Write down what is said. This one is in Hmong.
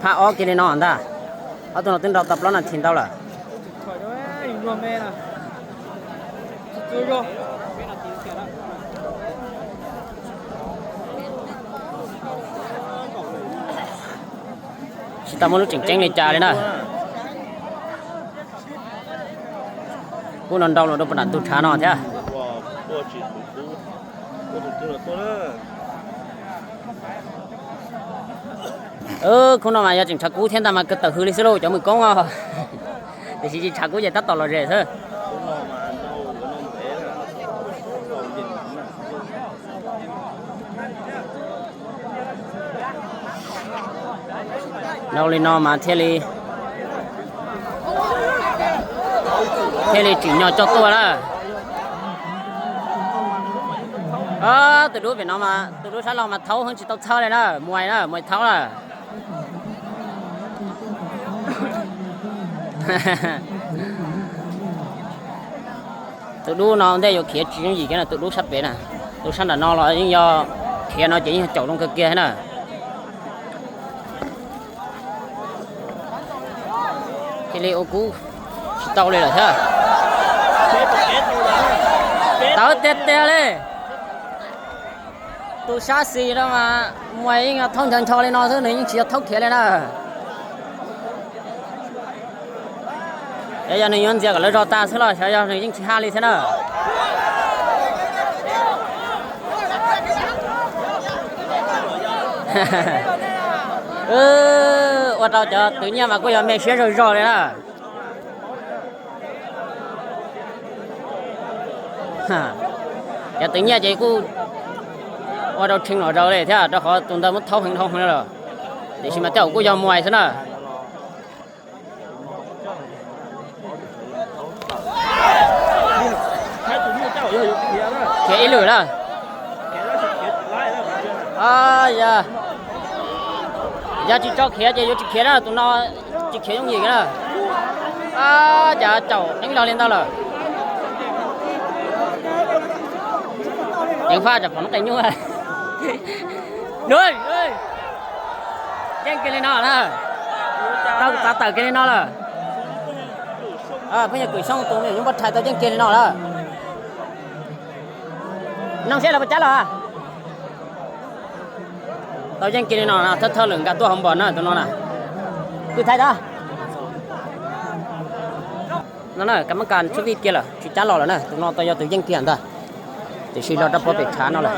Phab ob kiag li no ntag. Ob tug no twb nrau tau plaub nas this ntau lawm. Tsis tau muaj lub tseem ceeb li cas li na. Kub no nrau los rau puag nram ntug tshav no thiab. Khub no mas yog tseem tshav kub thiab ntag mas kawg tawm hws li xwb lauj cov mws koob os. Tiam sis tsis tshav kub ces tab tom lom zem xwb. Nrau li no mas thiaj li, thiaj li tsim nyog coj tuaj na. Tus dub pem no, tus dub sab laug mas thaub heev tsis tau txhawb li na, muais na, muais thaub na. Tus dub no ntej yuav khiav tsis yooj yim kiag na, tus dub sab pem na. Tus sab nram no los yeej yog khiav no ces yeej yog caum zoo kawg kiag thiab na. Cia li ua kub tsis tau li lawm thiab. Tawv tiag tiag li. Tus sab xis no mas muaj yeej thaub ncho ncho li no xwb, nws yeej tsis yog thaub khiav li na. Xyov yog nws yuav ntxias kom lawv zog tag xwb los xyov yog nws yeej tsis haj li thiab na. Ua rau cov twv nyiaj mas kuj yog me siab zog zog li na. Cov twv nyiaj ces kuj ua rau tshee los zaus li thiab, rau qhov tus ntawd muab thaub heev dhau heev lawm. Tiam sis mas tej zaum kuj yog muaj xwb na. Khiav ib lwm lawm. Yog tsis tso khiav ces yuav tsis khiav na, tus no tsis khiav yooj yim na. Cas caum neeb log li ntawd lawm. Ceev faj tsam pom noob qes nyuj. Yeej kiag li no na. Tau txav tawm kiag li no lawm. Phooj ywg Kwm Xyooj tus me nyuam nyuj npoj rhais tau yeej kiag li no lawm. Noo siab los puas cab los? Tau yeej kiag li no, thawj thawj lwm nkag tuaj hauv npos na tus no na. Kwv Thaib tod. No na, kab mab kas tshwb vij kiag lawm tsis cab los lawm na, tus no tau yog tus yeej kiag ntag. Tiam sis los rau puag pem tshav no lawm.